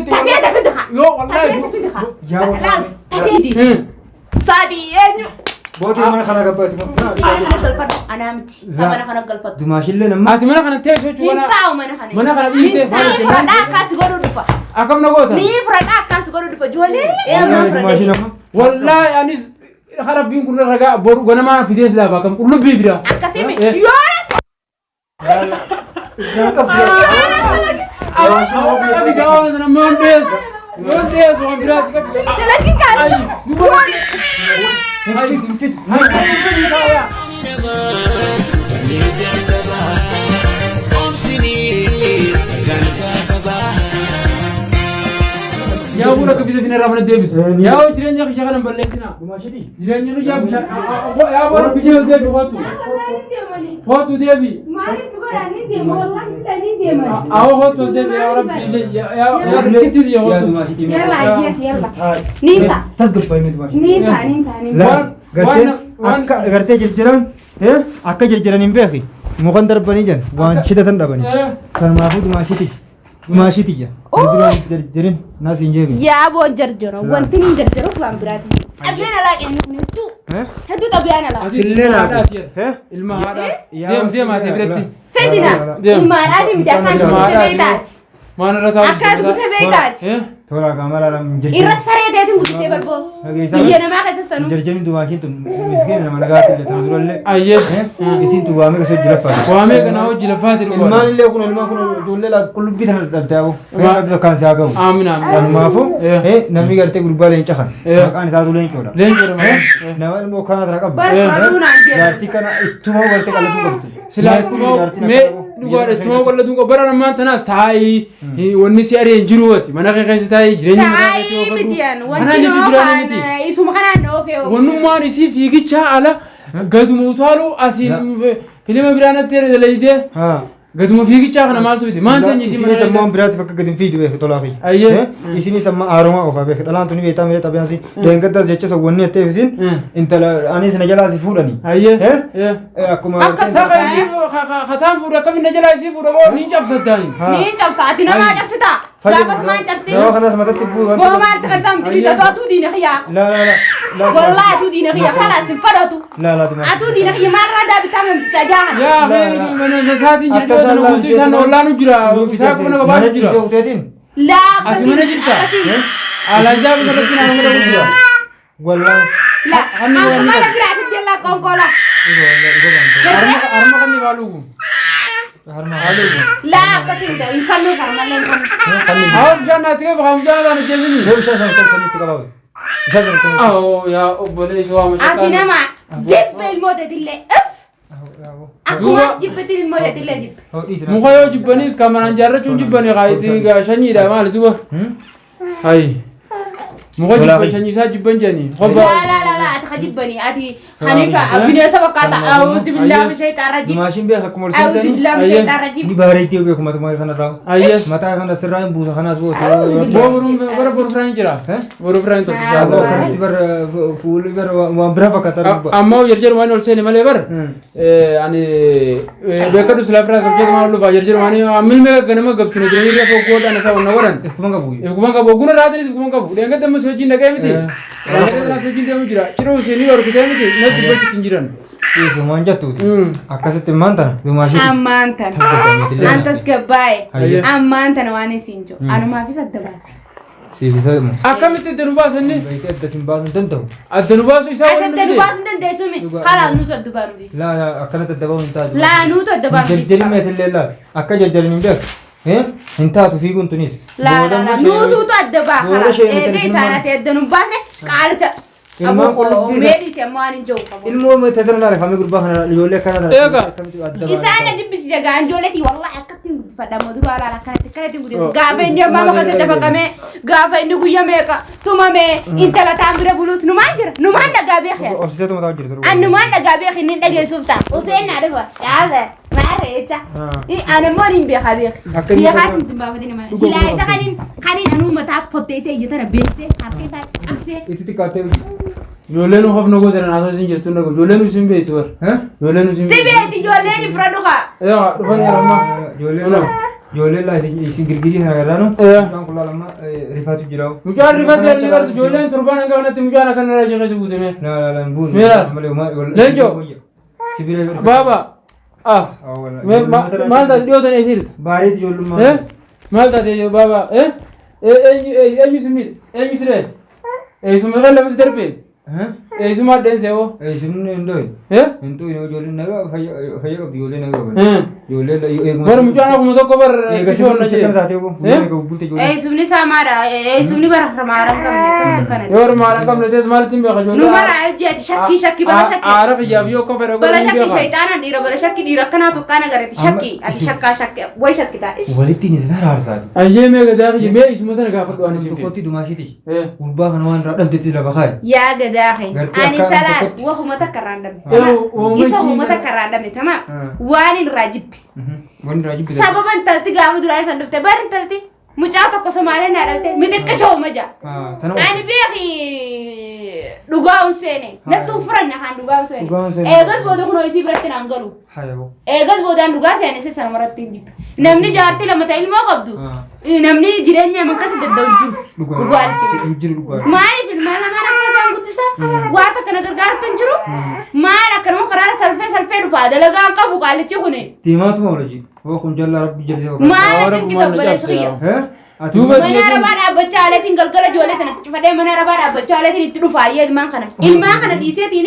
Tafee tafee dha. Yoo wallaahi. Tafee tafee dha. Yaa Laal tafee. Sadii eenyu? Bootii mana kana gabbaati. Si mana kana galfadhu anaa miti. Ta mana kana galfattu. Dumaashillee nama. Ati mana kana teessu Hin jechuudha. taa'u mana kana. Mana kana dhiiste Hin taa'u fudhadhaa akkas godhu dhufa. Akkam na goota? Ni fudhadhaa akkas godhu dhufa. Ijoolleen eemaa Dumaashii fudhadhee. nama. Wallaahi anis rabbiin kun ragaa boru ganamaa fidee silaa baakam qullubbii bira. Akkasii Eh. yoo Ati gaawwan sana maal dhiyeessu? Maal dhiyeessu waan biraatti qabdi. jalatti kaasa. Ayi, duuba. Hin fidu hin fidu. Yaa bura akka bita finarraa mana deebisa. Yaa jireenya kiyya kana balleessina. Dumaashii. Jireenya kiyya bishaan yaa bora biyya deebi hootu. Hootu deebi. Maalitti godhan ni deema wallahi billahi ni deema. Awwa hootu deebi yaa rabbi yaa yaa rikitti yaa Yaa hootu. dumaashii. Yalla ayyee yalla. Ni ta'a. Tasgabbaa'ee dumaashii. Ni ta'a ni ta'a ni ta'a. Laa gartee akka gartee jirjiran akka jirjiran hin beeki mukan darbanii jan waan shidatan dhabanii sanumaafuu dumaashiiti dumaashiiti ja duraan jirjirin nas hin jeebi. Yaa boo jarjaro wanti ni jarjaruuf waan biraati. Xabiyaan alaa kennu hedduu hedduu xabiyaan alaa. Sillee laaku. Ilma haadhaa. Deem deem ati biratti. Fedina ilmaadhaati miti akkaan dubbise beektaati. Maan irra taa'u. Akkaan dubbise beektaati. Tola kaamala lam Irra saree ta'eetiin guddisee barboo. Biyya namaa keessa sanuu. Jarjani dumaashiin tun miskiina nama nagaatti illee tana durallee Ayyee. isiin tun waamee kasoo jira faana. Waamee kanaa hojii lafaati dhugaa. Ilmaan illee kun ilmaan kun ijoollee laa qullubbii tana dhalte abo. Rabbi bakkaan si haa gahu. Aamin aamin. Sanumaafuu namni gartee gurbaa leenca kana maqaan isaatu leencoodha. Leencoodha maqaan. Nama ilmoo kana tana qabdu. Barbaaduu naan jedhu. Jaartii kana ittuma gartee qallatuu qabdu. Silaa ittuma mee dhugaadha ittuma qalladuu qabu bara ammaan tanaas taa'ii wanni si ari'een jiru ati mana kee keessa taa'ii jireenya mataa keetii Taa'ii oofadhu. miti an Kanaan wanti jechuun jiraanni noofaan miti. isuma kanaan noofee oofee. Wannummaan isii fiigichaa ala gaduma utaalu asiin filima biraa natti dalaydee Haa. gaduma fiigichaa kana maaltu fide maal teenye isii Isinis mana ammoo biraatti bakka gadi hin fiidu beeku tolaa fi. Ayyee. Isinis amma haaromaa oofaa beeku. Dhalaan tuni beektaa miidha xabiyaan si. Deengaddaas jecha isa wanni jetteef isin intala anis na jalaa si fuudhani. Ayyee. Akkuma. Akka Saqa isii kataan fuudha akkamiin na jalaa isii fuudha boo niin cabsattaani. Ni cabsa ati namaa cabsitaa. Gaafas maan cabsin. Gaafa kanas matatti bu'u. Boo maalti kan ta'amti dhiisa atuu diina kiyyaa. La la la. La Wallahi atuu diina kiyya kalaas hin fadhatu. La la duma. Atuu diina kiyya maalirraa daabitaa namticha jaahan. Yaa mana isaatiin Akka jedhee isaan guutuu isaan ollaanu jira isaa kuma nama baatu jira. Mana dhiisee uteetiin. Laa Ati akkasii. mana jirta? Akkasii. Alaajaaf irratti nama godhamu jira. Wallaan. Laa Hanni amma waan mana biraa fiddee laa qonqola. Harma kan ni baalugu. Harma haaluu. Laa akkasii hin ta'u hin kannuu farmallee hin kannuu. Awwa bishaan naatti qabu kan bishaan afaan ajjeesini. Yoo bishaan sana tolchanitti qabaatu. Bishaan sana tolchanitti. Awwa yaa obboleessi waa Ati mashaqaa. nama jibbe ilmoo teetillee if akkumas jibbetti ilmoo teetillee jibbe. Muka yoo jibbaniis kan manaan jaarrachuun jibbani kaayitii shanyiidha maali duba. Hayi. Muka jibban shanyii isaa jibban jedhanii. Laa laa laa laa ati ka jibbanii ati hanifa bineensa fakkaata awuuzi billaa bishee rajiim Dumaashiin beeka akkuma ol awuuzi seentanii. billaa Ayyee. bishee rajiim. Ni bareeddee beeku matuma kanarraa. Ayyee. Mataa kana sirraa hin buusa kanaas bootu. Boo boru bara boru firaan jira. Boru firaan tokko Ah, isaa. Kanatti bara fuulli bara waan biraa fakkaata dubba. Ammoo jarjar waan ol seene malee bar ani beekadhu silaa firaa sabjee maan ol dhufaa jarjar waan ammil meeqa ganama gabtu na jiranii reefa godhan isaa wanna godhan. Iftuma qabu. Ifkuman qabu oguna raatinis ifkuman qabu dheengadda ammas hojiin dhaqee miti. Dheengadda hojiin deemu jira ciruu seenii horkitee miti natti dubbatti hin jiran. Dhiisumaan jettuuti. Akkasitti immaan tana dumaashii. Ammaan tana. An tasgabbaa'e. Ayyee. Ammaan tana waan isin jiru. Anumaafis adda baase. Siif isa himu. Akkamitti adda nu baasanni? Beektee adda sin baasuu hin danda'u. Adda nu baasu isaa Ati waliin adda nu nu fide. baasuu hin dandeessu mi? Kalaas nutu adda baanu dhiisi. Laa laa akkanatti adda ba'uu hin taatu. Laa nutu adda baanu dhiisi. Jarjarin meetillee laa akka jarjarin hin beeku. Hin taatu fiiguun tunis. Laa laa laa nutuutu adda baa Booda kalaas. ishee Eegee miti isaan ati adda nu baasne qaalicha. Ilmaan qullubbii Mee dhiisi ammoo waan hin jiru qabu. Ilmoo meetillee laala kamii gurbaa kana ijoollee akkana tana. Eega. Akkamitti adda ba'a. Isaan na jibbisiisa gaa ijoolleetii wallahi akkatti guddifadha moo duraa laala akkanatti akkanatti guddifadha. Gaafa inni ammaa maka sadda faqamee gaafa inni guyya meeqa tumamee intala taan bira buluus numaan jira numaan dhagaa beekee. Obsiteetu mataa hojjetu. Annumaan dhagaa beek inni dhageessuuf ta'a. Useen naa dhufa. Caala. Maara jecha. Ani immoo niin beekaa beek. Akka inni Beekaa dhugaa- hin baafatin malee. Silaa isa kaniin kaniin anuu mataa fotteessee ija tana beeksee harka isaa cabsee. Itti xiqqaattee hojii. Ijoolleen nu hafna gootan haasoo isin jirtu nagu. Ijoolleen nu isin beektu bar. Ijoolleen nu isin Si beekti ijoolleen fira dhufa. Eegaa dhufan yeroo ammaa. Ijoolleen lama. Ijoolleen laa isin girgirii kana garraanu. Eh. Mucaan kun laalama rifaatu jira. Mucaan rifate inni gartu ijoolleen torbaan hanga kanatti mucaan akka narraa jeeqee guutame. Laa laa laa hin buunu. Meera. Malee homaa- Leencoo. Sibiila yoo rifate. Baaba. Ah. Ah, wala. Maal taate dhiyootan eesiirta? Baay'eetu ijoollummaa. Eh? Maal taate baaba? Eh? Eenyu si miidhe? Eenyu si dhahe? Eessuma irra lafa si darbe? Eh? Eessuma addeen seewoo? Eessumni hin dho'e. Eh? Hin xu'in ijoolleen nagaa fayya fayya qabdi ijoolleen nagaa qaban. Eh. Ijoolleen eeguma. Bar mucaan akkuma tokko bar Eega kisoo na sibiila jee. taatee boo. Eh? Eega bulte ijoolleen. Eessumni isaa maadha? Eessumni bara maara hin qabne akkamitti kana? Yoo maara hin qabne tees maalitti hin beeka ijoollee? Nu mara jeeti shakkii shakkii bala shakkii. Aara kiyyaaf yoo akka fedha Bala godhan hin shakkii beeka. shayxaanaan dhiira bala shakkii dhiira akkanaa tokkaan agarreetti shakkii ati shakkaa shakkii way shakkitaa. Walitti hin isa araarsaati. Ayyee mee gadaa kiyya mee isuma sana gaafadhu ani siif. Tokkotti dumaashiiti. Eh. Gurbaa kana waan irraa dhabdetti lafa kaaye. Yaa gadaa keenya Gartee ani akka salaan tokkotti. wahuma takka irraa hin dhabne. Eh, Tamaam. wahuma Isa wahuma ishii- takka irraa hin dhabne tamaam. Ah. Waan irraa jibbe. Wanni irraa jibbitan. Sababa intalti gaafa duraa isaan dhufte bar intalti mucaa tokko Somaalee naa dhalte mixiqqishoo maja. Ah, tana Ani beeki dhugaa hin seene. Natti hin furanne haan dhugaa hin seene. Dhugaa hin seene. Eegas booda kunoo isii biratti naan galu. Haya boo. Eegas boodaan dhugaa seene isa sana maratti hin jibbe. Namni jaartii lama ta'e ilmoo qabdu. Ah. Namni jireenya makkas dadda hin jiru. Dhugaa. Dhugaa itti. Hin jiru dhugaa. Maaliif ilmaan lamaan akka isaan guddisa? Waan takka na gargaartu hin jiru. Maal akkanuma karaara salfee salfee dhufa dalagaa hin qabu qaalichi kuni. Diimaatuma ola jiru. Hoo kun jallaa rabbi jallisee. Maal Awwaara asin gumaan na kitabbalee cabse sirriya. yaa. Eh? Ati Duuba Mana arabaa dhaabbachaa aleetiin galgala ijoollee kanatti cufadhee mana arabaa dhaabbachaa aleetiin itti dhufa ayyee ilmaan kana. Ilmaan kana dhiiseetiin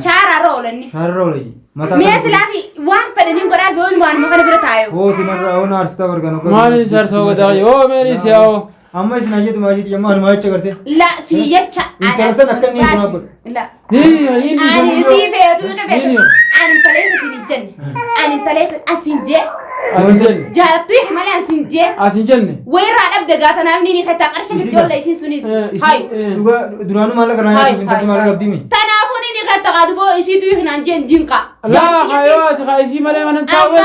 shaaraarra oolanni. shaarra ola jiru. Mataa Mee silaafi waan fedhaniin godhaa fi ilmaanuma kana bira taa'e. Hooti narraa hoo naarsitaa barganu. Maaliin saarsoo gadaa kiyya? Hoo meerii si yaa'oo? Amma isin ajjeetu maajiti amma anuma jecha gartee. La siyyacha. Intala sana akka inni hin godhu. La. Ni hin Ani sii feetu hiika feetu. Ni. Ani intaleessa siin hin jenne. Ani intaleessa asiin jee. Ati hin jenne. Jaalattu hiika malee asiin jee. Ati hin jenne. Wayirraa dhabde gaatanaaf ni ni qarshii miti olla isiin sunis. Hai. Dhugaa duraanuu maallaqa irraa Hai. nyaatuuf intalli maallaqa qabdii mi? Tanaafuu ni ni ketta qaadu boo isiitu hiiknaan jeen jinqa. Laa hayoo ati kaayisii malee mana taa'u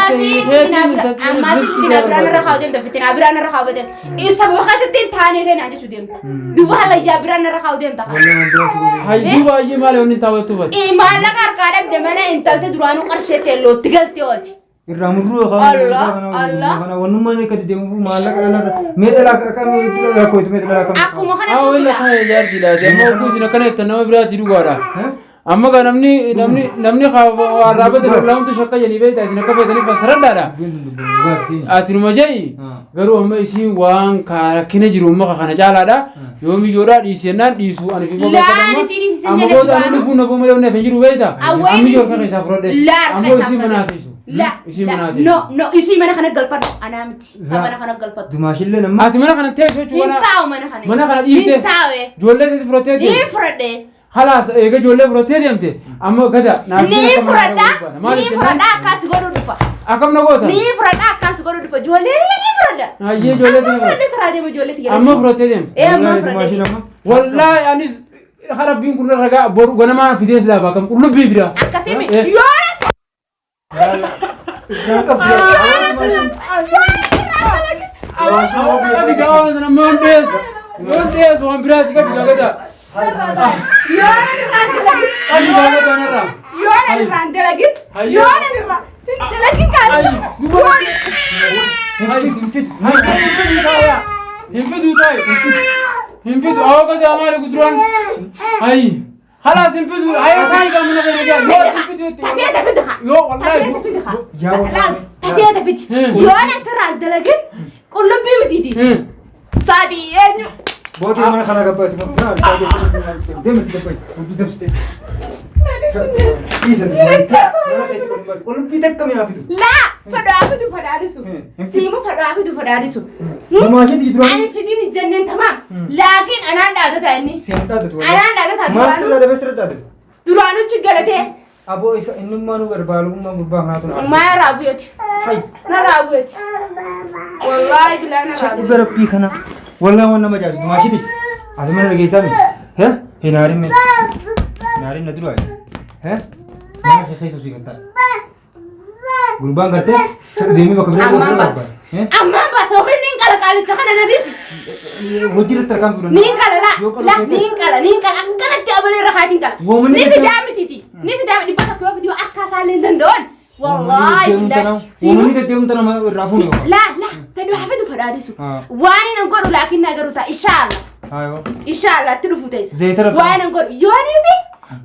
Ammaasii fitina biraan irra kaa'u deemta fitina biraan irra kaa'u deemta. Isa bakka ittiin taanee keenyaa jechuu deemta. Duuba halayyaa biraan irra kaa'u deemta. Wallee waan biraa si godhu. Hayyuu baay'ee malee wanni taa'u bate. Maallaqa harkaa dhabde malee intalti duraanuu qarshee teellootti galte ooti. Irraa murruu Allah, Allah. kana wannummaan akka deemu maallaqa dhala mee dhala akkam dhala kootu mee dhala akkam. Akkuma Haa kanatti walla sila. kana jaarsi laate amma oguu isin akkana jettan nama biraatti dhugaadha. Amma gaa namni namni namni waan raabate lamtu shakka jedhanii beektaa isin akka beektaniif fassaradhaadha. Ati numa je'i garuu amma isiin waan rakkina jiru amma kana caalaadha. Yoo mijoodhaa dhiisi jennaan dhiisu ani fi Laan isiin dhiisi Amma jenne booda ani duraanuu. lubbuun nafuu malee wanni hin jiru beektaa. Awwee Amma ijoo dhiisi. harka keessaa fudhadhe. Laa Ammoo harka isii keessaa manaa fudhadhe. teessu. La. Isii la, manaa teessu. No no isii mana kana galfadhu anaa miti. Ta mana kana galfadhu. Dumaashillee nama. Ati mana kana teessu Hin jechuudha. taa'u mana kana. Mana kana dhiifte. Hin taa'u. Ijoollee teessu fudhattee Ni deemte. fudhadhe. Halaas eega ijoollee fudhattee deemte amma gada naaf Ni fudhadha. Ni fudhadha akkas godhu dhufa. Akkam na goota? Ni fudhadha akkas godhu dhufa. Ijoollee ni fudhadha. Hayyee ijoollee Amma sana fudhadhe siraa deema ijoollee tiyya. Amma fudhattee deemte. Ee amma fudhadhe. Wallaahi anis harabbiin kun ragaa boru ganamaa fidee silaa baakam qullubbii bira. Akkasii mi? Eh. Yoo Qabi gaawwan sana amma yoon dhiyeessu yoon dhiyeessu waan biraati qabi gaagata. Yoo irraan dalagin. Qabi gaagata narraa. Yoo irraan dalagin. Hayyee. Yoo irraan dalagin Ay kaadhu. duba. Ay hin fiduu taaye hin fidu awwa gadi amaali guduraan. Ay halaas hin fidu hayoo taayi gaamuna kana gaa yoo hin fidu jette. Tafee tafee haa. Yoo wallaahi. Tafee tafee haa. Yaa wallaahi. Tafee tafee. Yoo asirraan dalagin qullubbii mitiiti. Sadii eenyu? Booti mana kana gabbaati. Deemsi gabbaati. Hudduu deemsite. Dhiisa. Qullubbii takka mi'aa fidu. Laa fadhaa fidu fadhaadhisu. Siimu fadhaa fidu fadhaadhisu. Dumaashitti duraan. Ani fidin hin jenneen tamaam. Laakiin anaan dhaadata inni. Seen dhaadatu. Anaan dhaadata Maal sirra duraanuu. dhabe sirra dhaadatu. Duraanuchi galatee. Aboo isa innummaa nu barbaalummaa gurbaa kanaatu na. Maa raabuyeeti. Hai. Na raabuyeeti. Wallaahi bilaa na raabuyeeti. Dhibba rabbii kana. Wallaan waan nama jaalatu dumaashitti. Ati mana dhageessaa mi? He? Hin aarin mee. Hin aarin na duraa. He? Mana kee keessa osoo kan Gurbaan gartee deemee bakka biraa Ammaan baasa. Ammaan baasa yookiin niin qala qaalicha kana na dhiisi. Hojii irratti argamu turan. Niin qala la la niin qala niin qala akkanatti abalee irra kaatiin qala. Woomani Ni fidaa mitiiti. Ni fidaa dhibba tokko yoo fiduu akka isaallee hin danda'an. Wallaahi billaahi. Uummanni deddeemuun tana irraa fuune. Laa laa fedhu haa fedhu fadhaadisu. Waan inni godhu laakiin na garuu ta'a inshaallah. Haayoo. Inshaallah itti dhufu teessa. Zayita rabbi. Waan hin godhu yooniifi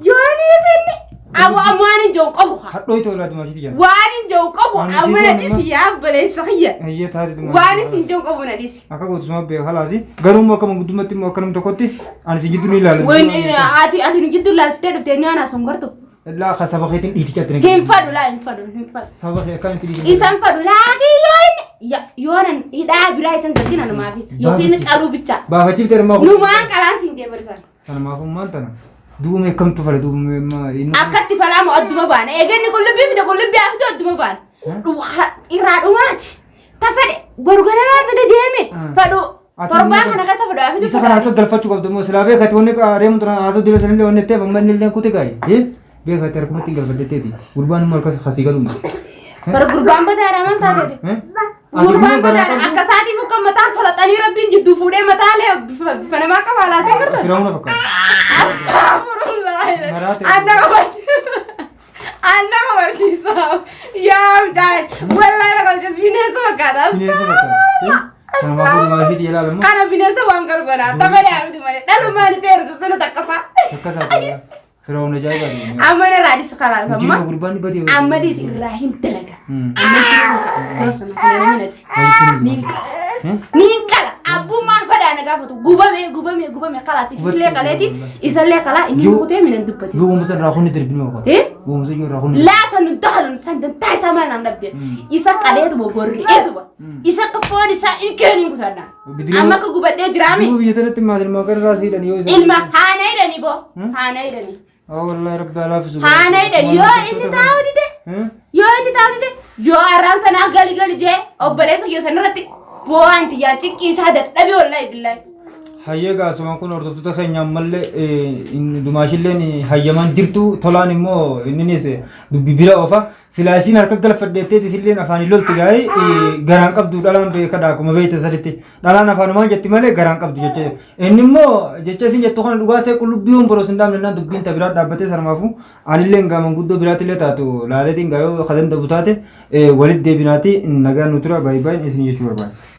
yooniifi inni abu amma waan hin jiru qabu haa. Hadhoo itoo laatu maashiiti jala. Waan hin jiru qabu Waan amma na hin jiru dhisi yaa obboleessa kiyya. Hayyee taate dumaashiti. Waan isin jiru qabu na dhisi. Akka gootu suma beeka halaasi. Garuu immoo akka manguddummaatti immoo akka nam tokkotti ani si jidduu ni ilaala. Wani ati ati nu gidduu laaltee dhuftee inni waan haasawun gartu. Laa ka saba keetiin dhiiticha atti Hin fadhu laa hin fadhu hin fadhu. Saba kee akkamitti dhiiticha? Isan fadhu laakiin yoo inni yoo nan hidhaa biraa isan galchin anumaafis yookiin qaluu bicha. Baafachiif termaa Numaan qalaan siin deebarsan. Sanumaafummaan tana. Duume kamtu fala duume ma inni. Akkatti falaamu adduma baana. Eeganni qullubbii fide qullubbii haa fidu adduma baana. Irraa dhumaati. Ta fedhe boru ganamaa fide deeme. Fadhu torbaan kana keessa fedhu haa fidu. Isa kana akka galfachuu qabdu immoo silaa beekati wanni reemu tana haasoo dila sanillee wanni ta'eef amma inni illee kute gaayi. Beekati harkumatti hin galfadhetteeti. Gurbaan immoo harkas hasii galu. Bara gurbaan badaadha aman taateeti. Gurbaan badaadha akka isaatii muka mataa falaxanii rabbiin jidduu fuudhee mataalee bifa namaa qaba laatee gartoota. Firaawuna fakkaata. Astagfirullah. Maraate. Anna qabachiisa. Anna qabachiisa. Yaa mucaa wallahi na qabachiisa bineensa fakkaata. Bineensa fakkaata. Sanumaafuu dumaashiiti ilaalamu. Kana bineensa waan gargaraa tapha miti malee dhalumaan isa erga sana takkasaa. Akkasaa ta'e. Firaawuna ajaa'ibaati. Amma narraa dhis kalaas amma. Hojiin gurbaan badee. Amma dhis irraa hin dalaga. Amma si minati. Niin qala. Niin qala. Abbummaan fadhaa na gaafatu. Gubame gubame gubame kalaas ifillee qaleeti isallee qalaa inni kutee minan dubbate. Yoo uummata irraa kunni darbinuu qaba. Eh? Uummata irraa kunni. Laa san nun dahalu san dantaa isaa maal naan dhabde. Isa qaleetuma gorri'eetuma. Isa foon isaa ilkeen hin kutannaa. Amma akka gubadhee jiraame. Duuba biyya tanatti maatiin maqaan irraa siidhan yoo isa. Ilma haana hidhanii boo. Haana hidhanii. Wallahi rabbi alaafisu. Haana hidhanii yoo inni taa'u dide. Yoo inni taa'u dide yoo arraan tanaa gali gali jee obboleessa kiyya sanarratti boo'aan tiyyaa ciqqii isaa dadhabee wallahi billahi. Hayyee gaasumaan kun hordoftoota keenya ammallee dumaashilleen hayyamaan jirtu tolaan immoo inninis dubbi bira oofa. Silaa isiin harka galfadheetteeti isilleen afaanii lolti gaa'ee garaan qabdu dhalaan beekadha akkuma beekte saditti. Dhalaan afaanumaan jetti malee garaan qabdu jecha. Inni immoo jecha isin jettu kana dhugaa see qullubbii homboroos hin dhaabne naan dubbiin ta biraa dhaabbatee sanumaafuu anillee gaaman guddoo biraatti illee taatu laaleetiin gaayoo kadan dabu taate walitti deebinaati nagaan nu tura baay'ee baay'een isin jechuu barbaada.